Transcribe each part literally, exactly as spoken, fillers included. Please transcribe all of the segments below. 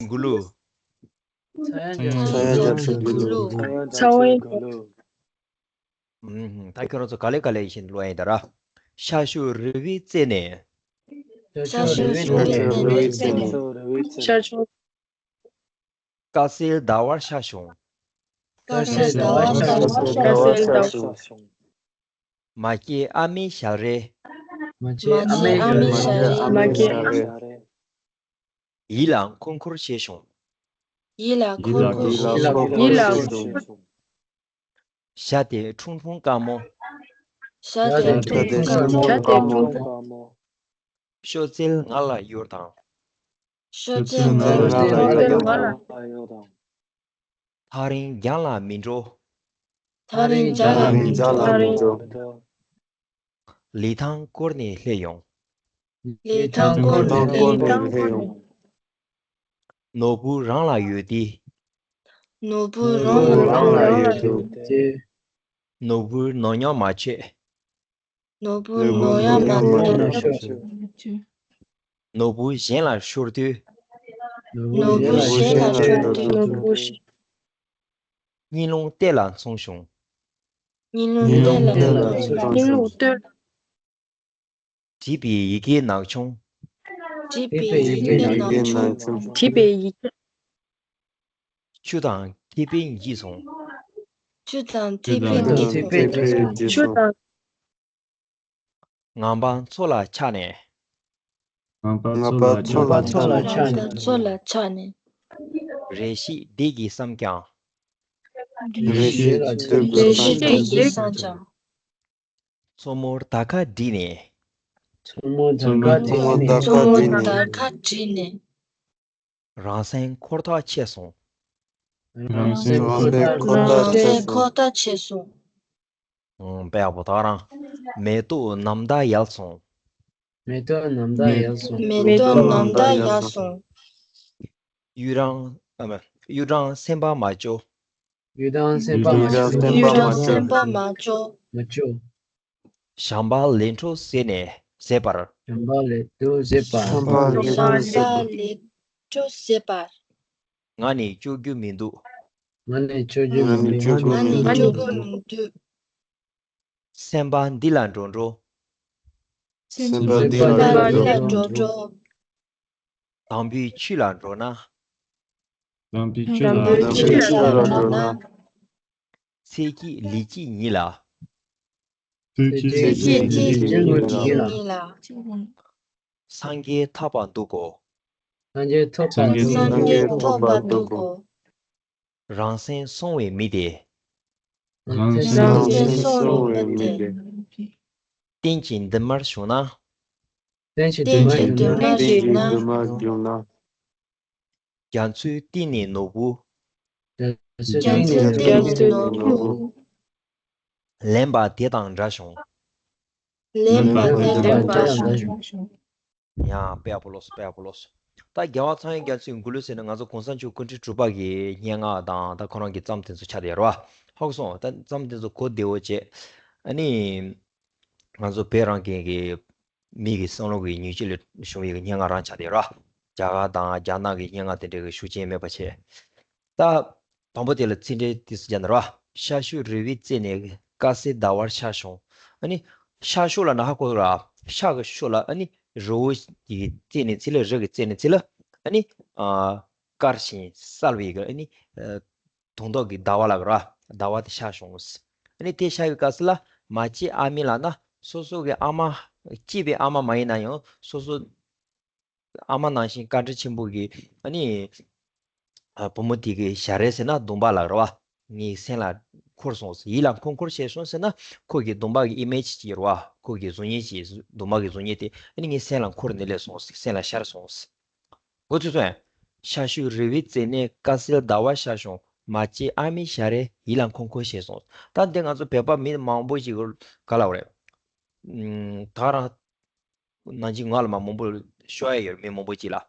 མགུ་ལུ། ཚངས་དབྱངས་རྒྱ་མཚོའི་མགུ་ལུ། ཚངས་དབྱངས། ཨུམ། ད་ཁྱོད་རང་ཚོ་ག་ལེ་ག་ལེ་ཡིན་བཞིན་ཀློག་ཡིན་ད་ར། ཤར་ཕྱོགས་རི་བོའི་རྩེ་ནས། ཤར་ཕྱོགས་རི་བོའི་རྩེ་ནས། ཤར་ཕྱོགས། དཀར་གསལ་ཟླ་བ་ཤར་བྱུང་། དཀར་གསལ་ཟླ་བ་ཤར་བྱུང་། དཀར་གསལ་ཟླ་བ་ཤར་བྱུང་། མ་སྐྱེས་ཨ་མའི་ཞལ་རས། མ་སྐྱེས་ཨ་མའི་ཞལ་རས། མ་སྐྱེས་ཨ་མའི་ཞལ་རས། ཡིད་ལ་འཁོར་འཁོར་བྱས་བྱུང་། ཡིད་ལ་འཁོར་འཁོར་བྱས་བྱུང་། ཡིད་ལ་འཁོར་འཁོར་བྱས་བྱུང་། ཞྭ་དེ་ཁྲུང་ཁྲུང་དཀར་མོ། ཞྭ་དེ་ཁྲུང་ཁྲུང་དཀར་མོ། ཞྭ་དེ་ཁྲུང་ཁྲུང་དཀར་མོ། གཤོག་རྩལ་ངར་ལ་གཡོར་དང་། གཤོག་རྩལ་ངར་ལ་གཡོར་དང་། ཐག་རིང་རྒྱང་ལ་མི་འགྲོ། ཐག་རིང་རྒྱང་ལ་མི་འགྲོ། ལི་ཐང་བསྐོར་ནས་སླེབས་ཡོང་། ལི་ཐང་བསྐོར་ནས་སླེབས་ཡོང་། ནོར་བུ་རང་ལ་ཡོད་དེ། ནོར་བུ་རང་ལ་ཡོད་དེ། ནོར་བུའི་ནོར་ཉམས་མ་ཆོད། ནོར་བུ་ནོར་ཡང་མ་ནོར་ཤོར། ནོར་བུ་གཞན་ལ་ཤོར་དུས། ནོར་བུ་གཞན་ལ་ཤོར་དུས། ནོར་བུ་གཞན། གཉིད་སློང་གཏད་ལ་མཚོན་བྱུང་། གཉིད་སློང་གཏད་ལ་མཚོན་བྱུང་། བྲིས་པའི་ཡི་གེའི་ནག་ཆུང་། བྲིས་པའི་ཡི་གེའི་ནག་ཆུང་། བྲིས་པའི་ཡི་གེ། ཆུ་དང་ཐིགས་པས་འགྱིས་སོང་། ཆུ་དང་ཐིགས་པས་འགྱིས་སོང་། ཆུ་དང་། ངང་པ་མཚོ་ལ་ཆགས་ནས། ངང་པ་མཚོ་ལ་ཆགས་ནས། རེ་ཞིག་བདེ་གི་བསམ་ཀྱང་། རེ་ཞིག་བདེ་གི་བསམ་ཀྱང་། མཚོ་མོར་དར་ཁ་བསྒྲིགས་ནས། མཚོ་མོར་དར་ཁ་བསྒྲིགས་ནས། མཚོ་མོར་དར་ཁ་བསྒྲིགས་ནས། རང་སེམས་འཁོར་ཐག་ཆད་སོང་། རང་སེམས་འཁོར་ཐག་ཆད་སོང་། ཨང་། དཔེ་ཡག་པོ། ད་རང་མེ་ཏོག་ནམ་ཟླ་ཡལ་སོང་། མེ་ཏོག་ནམ་ཟླ་ཡལ་སོང་། མེ་ཏོག་ནམ་ཟླ་ཡལ་སོང་། གཡུ་རང་། ཨ་མ། གཡུ་སྦྲང་སེམས་པ་མ་སྐྱོ། གཡུ་སྦྲང་སེམས་པ་མ་སྐྱོ། གཡུ་སྦྲང་སེམས་པ་མ་སྐྱོ། མ་སྐྱོ། བྱམས་པ་ལས་འཕྲོ་ཟད་ནས་ཟད་པར། བྱམས་པ་ལས་འཕྲོ་ཟད་པར། བྱམས་པ་ལས་འཕྲོ་ཟད་པར། བྱམས་པ་ལས་འཕྲོ་ཟད་པར། ང་ནི་སྐྱོ་རྒྱུ་མི་འདུག་ང་ནི་སྐྱོ་རྒྱུ་མི་འདུག་ང་ནི་སྐྱོ་རྒྱུ་མི་འདུག་སེམས་པ་འདི་ལ་འགྲོ་འགྲོ། སེམས་པ་འདི་ལ་འགྲོ་འགྲོ། དམ་པའི་ཆོས་ལ་འགྲོ་ན། དམ་པའི་ཆོས་ལ་འགྲོ་ན། ཚེ་གཅིག་ལུས་གཅིག་ཉིད་ལ། ཚེ་གཅིག་ཚེ་གཅིག་ལུས་གཅིག་ཉིད་ལ། སངས་རྒྱས་ཐོབ་པར་འདུག་གོ། སངས་རྒྱས་ཐོབ་པར་འདུག་གོ། སངས་རྒྱས་ཐོབ་པར་འདུག་གོ། རང་སེམས་སོང་བའི་མི་དེ། རང་སེམས་སོང་བའི་མི་དེ། རྟེན་ཅིང་འདུན་མར་བྱུང་ན། རྟེན་ཅིང་འདུན་མར་བྱུང་ན། རྒྱ་མཚོའི་གཏིང་ནས་ནོར་བུ། རྒྱ་མཚོའི་གཏིང་ནས་ནོར་བུ། ལེན་པ་དེ་དང་འདྲ་བྱུང་། ལེན་པ་དེ་དང་འདྲ་བྱུང་། ཡང་དཔེ་ཡག་པོ་ཀློག་སོང་། དཔེ་ཡག་པོ་ཀློག་སོང་། ད་རྒྱལ་བ་ཚངས་དབྱངས་རྒྱ་མཚོའི་མགུར་གླུ་ཟེར་ན་ང་ཚོ་གོང་ས་མཆོག་སྐུ་ཕྲེང་དྲུག་པ་གི་སྙན་ངག་དང་ད་ཁོ་རང་གི་རྩོམ་དེ་ཚོ་ཆགས་བསྡད་ཡོད་རེད་བ། ཧ་གོ་སོང་། ད་རྩོམ་དེ་ཚོ་གོ་བདེ་བོ་བྱས། ཨ་ནི། ང་ཚོ་བོད་རང་བཙན་གྱི་མི་གི་བསམ་བློ་གི་ཉིང་བཅུད་ལས་བྱུང་བའི་སྙན་ངག་རང་ཆགས་བསྡད་ཡོད་རེད་བ། རྒྱ་གར་དང་རྒྱ་ནག་གི་སྙན་ངག་དེ་འདྲ་གི་ཤུགས་རྐྱེན་མེད་པ་བྱས། ད། དང་པོ་དེ་ལ་ཚིག་འགྲེལ་ཏོག་ཙམ་རྒྱག་ན་ར། ཤར་ཕྱོགས་རི་བོའི་རྩེ་ནས་དཀར་གསལ་ཟླ་བ་ཤར་བྱུང་། ཨ་ནི། ཤར་ཕྱོགས་ལབ་ན་ཧ་གོ་ར། ཤར་གྱི་ཕྱོགས་ལ་ཨ་ནི། རི་བོ་གི་རྩེ་ནས་ཚུར་ལ་རི་གི་རྩེ་ནས་ཚུར་ལ། ཨ་ནི། ཨ། དཀར་ཞིང་གསལ་བའི་གི་ཨ་ནི། ཨ། དུང་མདོག་གི་ཟླ་བ་ལབ་ར། ཟླ་བ་དེ་ཤར་བྱུང་། ཨ་ནི་དེ་ཤར་བའི་སྐབས་སུ་ལ་མ་སྐྱེས་ཨ་མའི་ལབ་ན་སོ་སོ་གི་ཨ་མ། སྐྱེས་པའི་ཨ་མ་མ་ཡིན་ན་ཡང་སོ་སོ། ཨ་མ་ནང་བཞིན་བཀའ་དྲིན་ཆེན་པོ་གི་ཨ་ནི། ཨ། བུ་མོ་དེ་གི་ཞལ་རས་ཟེར་ན་གདོང་པ་ལ་རེད་བ། ངའི་སེམས་ལ་འཁོར་སོང་། ཡིད་ལ་འཁོར་འཁོར་བྱས་སོང་ཟེར་ན་ཁོ་གི་གདོང་པ་གི་ཨི་མེ་ཇི་ཅིག་རེད་བ། ཁོ་གི་གཟུགས་བརྙན་ཅིག་གདོང་པ་གི་གཟུགས་བརྙན་དེ་ཨ་ནི་ངའི་སེམས་ལ་འཁོར་ནས་སླེབས་སོང་། སེམས་ལ་ཤར་སོང་། གོ་ཚོད་སོང་ཡ། ཤར་ཕྱོགས་རི་བོའི་རྩེ་ནས་དཀར་གསལ་ཟླ་བ་ཤར་བྱུང་། མ་སྐྱེས་ཨ་མའི་ཞལ་རས་ཡིད་ལ་འཁོར་འཁོར་བྱས་སོང་། ད་འདི་ང་ཚོ་བོད་པ་མི་མང་པོ་ཞིག་ག་ལབ་རེད། ད་རང་ནང་ཆེན་ངག་ལ་མ་མང་པོ་ཤོད་ཡ་ཡོད་རེད། མི་མང་པོ་ཅིག་ལ།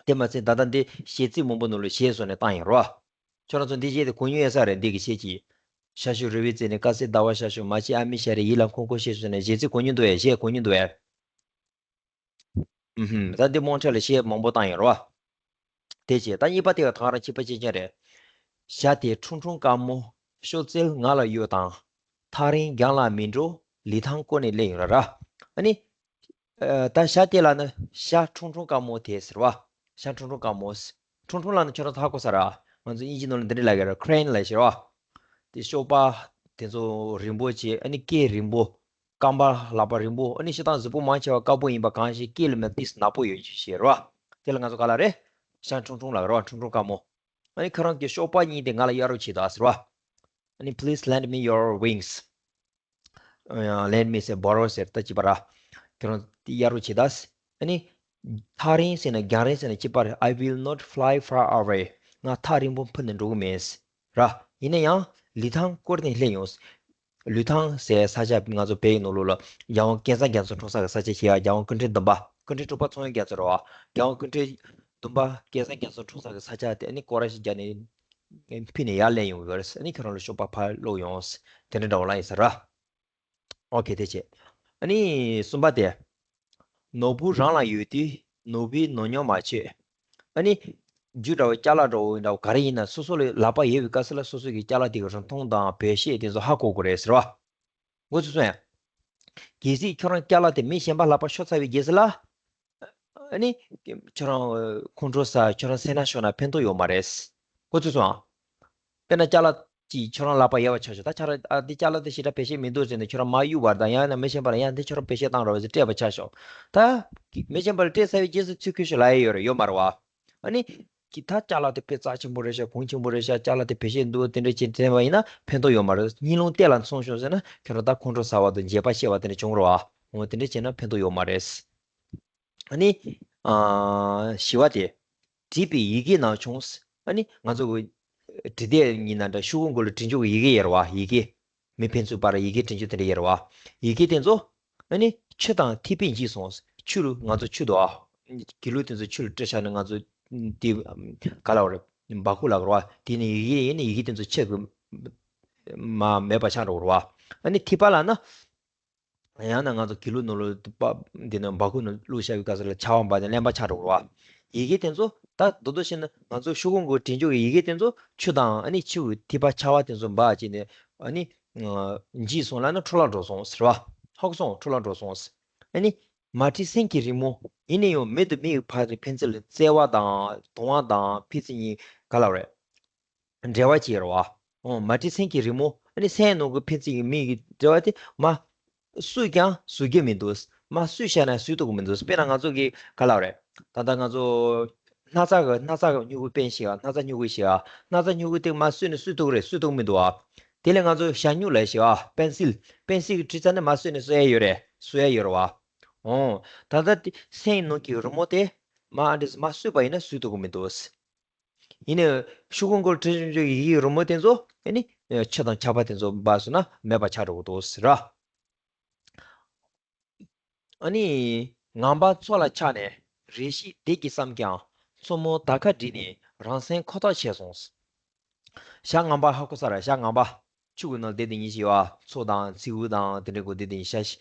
དེ་མ་ཚད་ད་ལྟ་འདི་གཞས་ཚིག་མང་པོ་ནང་ལ་གཞས་བཟོས་ནས་བཏང་ཡིན་རོ། ཁྱོད་རང་ཚོ་འདི་གཞས་དེ་གོ་མྱོང་ཡོད་ས་རེད། འདི་གི་གཞས་ཀྱི། ཤར་ཕྱོགས་རི་བོའི་རྩེ་ནས་དཀར་གསལ་ཟླ་བ་ཤར་བྱུང་། མ་སྐྱེས་ཨ་མའི་ཞལ་རས་ཡིད་ལ་འཁོར་འཁོར་བྱས་སོང་ནས། གཞས་ཚིག་གོ་མྱོང་འདུག་ཨེ། གཞས་གོ་མྱོང་འདུག་ཨེ། ཨུ་ཧུམ། ད་འདི་མོང་ཁྲ་ལ་གཞས་མང་པོ་བཏང་ཡིན་རོ། དེ་བྱས། ད་གཉིས་པ་དེ་ག་ད་ག་རང་ཁྱད་པར་ཅན་ཅན་རེད། ཞྭ་དེ་ཁྲུང་ཁྲུང་དཀར་མོ། ཤོག་རྩལ་ང་ལ་གཡོག་དང་། ཐག་རིང་རྒྱང་ལ་མི་འགྲོ། ལི་ཐང་བསྐོར་ནས་སླེབས་ཡོང་ར་ར། ཨ་ནི། ཨ། ད་ཞྭ་དེ་ལ་ནི་ཞྭ་ཁྲུང་ཁྲུང་དཀར་མོ་དེ་ཟེར་བ། ཞྭ་ཁྲུང་ཁྲུང་དཀར་མོ། ཁྲུང་ཁྲུང་ལ་ནི་ཁྱོད་རང་ཧ་གོ་ས་ར། ང་ཚོ་དབྱིན་ཇི་ནང་ལ་འདི་འདྲ་ལབ་ཀྱི་ར། ཁེ་རེན་ལབ་ཤེས་ར། དེ་གཤོག་པ་དེ་ཚོ་རིང་པོ་བྱས། ཨ་ནི་སྐེ་རིང་པོ། རྐང་པ་ལག་པ་རིང་པོ། ཨ་ནི་སྤྱིར་བཏང་གཟུགས་པོ་མང་ཆེ་བ་དཀར་པོ་ཡིན་པ་གང་ཞིག་སྐེ་ལ་མ་ཏིས་ནག་པོ་ཡོད་ཅེས་བཤད་ར། དེ་ལ་ང་ཚོ་ག་ལ་རེད། ཞྭ་ཁྲུང་ཁྲུང་ལབ་ར། ཁྲུང་ཁྲུང་དཀར་མོ། ཨ་ནི་ཁྱོད་རང་གི་གཤོག་པ་གཉིས་དེ་ང་ལ་གཡར་རོགས་བྱེད་དང་ཟེར་བ། ཨ་ནི། Please lend me your wings. ཡང་། Lend me ཟེར་borrow ཟེར་ད་ཅི་པ་ར། ཁྱོད་རང་དེ་གཡར་རོགས་བྱེད་དང་། ཨ་ནི། ཐག་རིང་ཟེར་ན་རྒྱང་རིང་ཟེར་ན་ཅི་པ་རེད། I will not fly far away. ང་ཐག་རིང་པོ་འཕུར་ནས་འགྲོ་གི་མེད་ར། ཡིན་ན་ཡང་ལི་ཐང་བསྐོར་ནས་སླེབས་ཡོང་། ལི་ཐང་ཟེར་ས་ཆ་ང་ཚོ་བལ་ཡུལ་ནང་ལོགས་ལ་རྒྱལ་དབང་སྐལ་བཟང་རྒྱ་མཚོ་འཁྲུངས་ས་གི་ས་ཆ་ཞིག་ཡ། རྒྱལ་དབང་སྐུ་ཕྲེང་བདུན་པ། སྐུ་ཕྲེང་དྲུག་པ་ཚངས་དབྱངས་རྒྱ་མཚོ་རེད་བ། རྒྱལ་དབང་སྐུ་ཕྲེང་བདུན་པ་སྐལ་བཟང་རྒྱ་མཚོ་འཁྲུངས་ས་གི་ས་ཆ་དེ། ཨ་ནི་སྐོར་ར་ཞིག་རྒྱག་ནས་ཕུད་ནས་ཡར་སླེབས་ཡོང་གི་ཡོད་རེད། ཨ་ནི་ཁྱོད་རང་ལ་གཤོག་པ་ཕར་སློག་ཡོང་། དེ་འདྲ་འདྲ་བོ་ལ་ཡིན་ས་ར། ཨོ་ཁེ། དེ་བྱས། ཨ་ནི་གསུམ་པ་དེ། ནོར་བུ་རང་ལ་ཡོད་དུས་ནོར་བུའི་ནོར་ཉོག་མ་བྱེད། ཨ་ནི། རྒྱུ་འདྲ་བོ་ཅ་ལག་འདྲ་བོ་འདྲ་བོ་ག་རེ་ཡིན་ན་སོ་སོ་ལ་ལག་པ་ཡོད་པའི་སྐབས་སུ་ལ་སོ་སོ་གི་ཅ་ལག་དེ་གི་རིན་ཐང་དང་བེད་སྤྱོད་དེ་ཚོ་ཧ་གོ་དགོས་རེད་ཟེར་བ། འགོ་ཚུགས་སོང་ཡ། གལ་སྲིད་ཁྱོད་རང་ཅ་ལག་དེ་མི་གཞན་པ་ལག་པ་ཤོར་ཚར་བའི་རྗེས་སུ་ལ། ཨ་ནི། ཁྱོད་རང་ཁོང་ཁྲོ་ཟ། ཁྱོད་རང་སེར་སྣ་ཤོར་ན་ཕན་ཐོགས་ཡོད་མ་རེད། འགོ་ཚུགས་སོང་ཨ། དཔེར་ན་ཅ་ལག་ཅིག་ཁྱོད་རང་ལག་པ་ཡོད་པ་ཆ་བཞག་ད་ཁྱོད་རང་ཨ་འདི་ཅ་ལག་དེ་ཞེ་དྲག་བེད་སྤྱོད་མི་འདུག་ཟེར་ནས་ཁྱོད་རང་མ་གཡུག་བར་དང་། ཡང་ན་མི་གཞན་པ་ལ་ཡང་འདི་ཁྱོད་རང་བེད་སྤྱོད་བཏང་རོགས་ཟེར་སྤྲད་པ་ཆ་བཞག་ད་མི་གཞན་པ་ལ་སྤྲད་ཚར་བའི་རྗེས་སུ་ཚུར་ཁུར་ཤོག་ལབ་ཡ་ཡོད་རེད། ཡོད་མ་རེད་བ། ཨ་ནི། གི་ད་ཅ་ལག་དེ་དཔེ་རྩ་ཆེན་པོ་རེད་ཤག་གོང་ཆེན་པོ་རེད་ཤག་ཅ་ལག་དེ་བེད་སྤྱོད་འདུག་དེ་འདྲ་བྱས་དྲན་པ་ཡིན་ན་ཕན་ཐོགས་ཡོད་མ་རེད། སྙིང་རླུང་གཏད་ལ་སོང་ཤོག་ཟེར་ན་ཁྱོད་རང་ད་ཁོང་ཁྲོ་ཟ་བ་དང་བརྗེད་པ་ཤེས་པ་དེ་འདྲ་བྱུང་རེད་བ། འོ་དེ་འདྲ་བྱས་ན་ཕན་ཐོགས་ཡོད་མ་རེད། ཨ་ནི། ཨ། བཞི་པ་དེ། བྲིས་པའི་ཡི་གེ་ནང་བྱུང་། ཨ་ནི་ང་ཚོ་གི་བྲིས་དེབ་ཡིན་ན་འདྲ། ཤོག་གུ་མགོ་ལ་བྲིས་འཇོག་གི་ཡི་གེ་ཡོད་རེད་བ། ཡི་གེ། མི་ཕན་ཚུན་བར་ཡི་གེ་བྲིས་འཇོག་དེ་འདྲ་ཡོད་རེད་བ། ཡི་གེ་དེ་ཚོ། ཨ་ནི་ཆུ་དང་ཐིགས་པས་འཇིབ་སོང་། ཆུ་ལ་ང་ཚོ་ཆུ་དང་། དགེ་ལུགས་དེ་ཚོ་ཆུ་ལ་སྤྲད་བཞག་ནས་ང་ཚོ་དེ་ག་ལབ་རེད། སྦ་ཁུག་ལབ་རེད་བ། དེ་ནས་ཡི་གེ་ཡིན་ན་ཡི་གེ་དེ་ཚོ་ཆུ་གིས་མ་མེད་པ་ཆགས་འགྲོ་གི་རེད་བ། ཨ་ནི་ཐིགས་པ་ལབ་ན། ཡང་ན་ང་ཚོ་དགེ་ལུགས་ནང་ལོགས་པ་འདི་ནང་སྦ་ཁུག་ནང་བླུགས་བཞག་པའི་སྐབས་སུ་ལ་ཆར་པ་འབབ་ནས་རློན་པ་ཆགས་འགྲོ་གི་རེད་བ། ཡི་གེ་དེ་ཚོ་ད་རྡོག་རྡོག་བཤད་ན་ང་ཚོ་ཤོག་གུ་མགོ་བྲིས་འཇོག་གི་ཡི་གེ་དེ་ཚོ་ཆུ་དང་ཨ་ནི་ཆུ་གི་ཐིགས་པ་ཆར་པ་དེ་ཚོ་འབབ་བྱས་ནས། ཨ་ནི། འཇིབ་སོང་ལབ་ན་འཕྲོ་བརླག་འགྲོ་སོང་ཟེར་བ། ཧ་གོ་སོང་། འཕྲོ་བརླག་འགྲོ་སོང་། ཨ་ནི། མ་བྲིས་སེམས་ཀྱི་རི་མོ། ཡིན་ན་ཡང་མི་དང་མི་ཡི་བར་གྱི་ཕན་ཚུན་ལ་བརྩེ་བ་དང་གདུང་བ་དང་ཕན་ཚུན་གཉིས་ག་ལབ་རེད། འབྲེལ་བ་ཅིག་ཡོད་རེད་བ། འོ་མ་བྲིས་སེམས་ཀྱི་རི་མོ། ཨ་ནི་སེམས་ནང་གི་ཕན་ཚུན་གྱི་མི་གི་འབྲེལ་བ་དེ་མ། སུས་ཀྱང་བཟོ་རྒྱུ་མི་འདུག་མ་སུས་བཤད་ན་བཟོ་ཐུབ་ཀྱི་མི་འདུག་དཔེར་ན་ང་ཚོ་གི་ག་ལབ་རེད། ད་ལྟ་ང་ཚོ། སྣག་ཚ་གི་སྣག་ཚ་གི་སྨྱུ་གུ་པེན་ཞིག་ཨ། སྣག་ཚ་སྨྱུ་གུ་ཞིག་ཨ། སྣག་ཚ་སྨྱུ་གུ་དེ་མ་བཟོས་ནས་བཟོ་ཐུབ་ཀྱི་རེད། བཟོ་ཐུབ་ཀྱི་མི་འདུག་ཨ། དེ་ལས་ང་ཚོ་ཞྭ་སྨྱུག་ལབ་ཞིག་ཨ། པེན་སིལ། པེན་སིལ་གྱིས་བྲིས་ཚར་ནས་མ་བཟོས་ནས་བཟོ་ཡ་ཡོད་རེད། བཟོ་ཡ་ཡོད་རེད་བ། འོ། ད་ལྟ་དེ་སེམས་ནང་གི་རི་མོ་དེ། མ་ཨ་འདྲས་མ་བཟོས་པ་ཡིན་ན་བཟོ་ཐུབ་ཀྱི་མི་འདུག་ཡིན་ནའི་ཤོག་གུ་མགོ་ལ་བྲིས་བཞག་ཡི་གེའི་རི་མོ་དེ་ཚོ་ཨ་ནི་ཆུ་དང་ཆར་པ་དེ་ཚོ་འབབ་སོང་ན་མེད་པ་ཆགས་འགྲོ་གི་འདུག་ཟེར་ར། ཨ་ནི། ངང་པ་མཚོ་ལ་ཆགས་ནས་རེ་ཞིག་བདེ་སྐྱིད་བསམ་ཀྱང་མཚོ་མོ་དར་ཁ་བསྒྲིགས་ནས་རང་སེམས་ཁོ་ཐག་ཆོད་སོང་། ཞྭ་ངང་པ་ཧ་གོ་ས་ར། ཞྭ་ངང་པ། ཆུ་གི་ནང་བསྡད་དེ་ཉིན་ཞིག་བ། མཚོ་དང་མཚེའུ་དང་དེ་འདྲའི་སྒོ་བསྡད་དེ་ཉིན་ཞྭ་ཞིག་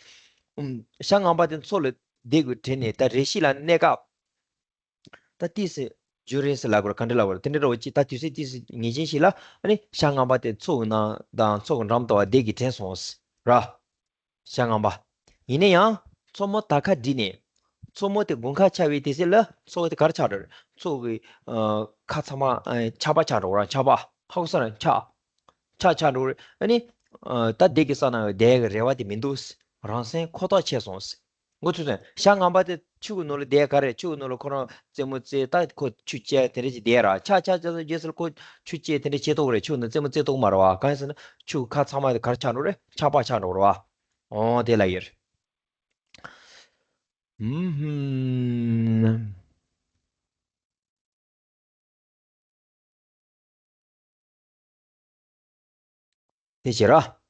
ཨུམ། ཞྭ་ངང་པ་དེ་མཚོ་ལ་བསྡད་དགོས་དྲན་ནས་ད་རེ་ཞིག་ལ་གནས་སྐབས། ད་ཏིས་སི་ཇུ་རིན་སི་ལབ་དགོས་རེད། ག་འདྲ་ལབ་དགོས་རེད། དེ་འདྲ་འདྲ་བོ་ཅིག་ད་དུས་ཚོད་ཏིས་སི་ངེས་ཅན་ཞིག་ལ་ཨ་ནི་ཞྭ་ངང་པ་དེ་མཚོ་གི་ནང་དང་མཚོ་གི་འགྲམ་དུ་བ་བསྡད་ཀྱི་དྲན་སོང་ཟེར་ར། ཞྭ་ངང་པ། ཡིན་ན་ཡང་མཚོ་མོ་དར་ཁ་བསྒྲིགས་ནས། མཚོ་མོ་དེ་དགུན་ཁ་ཆགས་པའི་དུས་ཚོད་ལ་མཚོ་དེ་ག་རེ་ཆགས་འགྲོ་རེད། མཚོ་གི་ཨ་ཁ་ཚང་མ་ཨ་ཆར་པ་ཆགས་འགྲོ་ར། ཆར་པ་ཧ་གོ་ས་ར། ཆར། ཆར་ཆགས་འགྲོ་རེད། ཨ་ནི་ཨ་ད་བསྡད་ཀྱི་ས་ན་བསྡད་ཀྱི་རེ་བ་དེ་མི་འདུག་རང་སེམས་ཁོ་ཐག་ཆོད་སོང་ཟེར། འགོ་ཚུགས་ཚུན་ཞྭ་ངང་པ་དེ་ཆུ་གི་ནང་ལ་བསྡད་ག་རེད། ཆུ་གི་ནང་ལ་ཁོ་རང་རྩེད་མོ་རྩེ། ད་ཁོ་ཆུ་རྐྱལ་དེ་འདྲ་ཅིག་བསྡད་ར། ཆར་ཆར་ཆར་སོང་རྗེས་སུ་ཁོ་ཆུ་རྐྱལ་དེ་འདྲ་བྱེད་ཐུབ་ཀྱི་རེད། ཆུ་ནང་རྩེད་མོ་རྩེ་ཐུབ་ཀྱི་མ་རེད་བ། གང་ཡིན་ཟེར་ན་ཆུ་གི་ཁ་ཚང་མ་དེ་ག་རེ་ཆགས་འགྲོ་རེད། ཆར་པ་ཆགས་འགྲོ་རེད་བ། འོ་དེ་ལ་ཡོད། ཧུམ་ཧུམ། དེ་བྱེད་ར།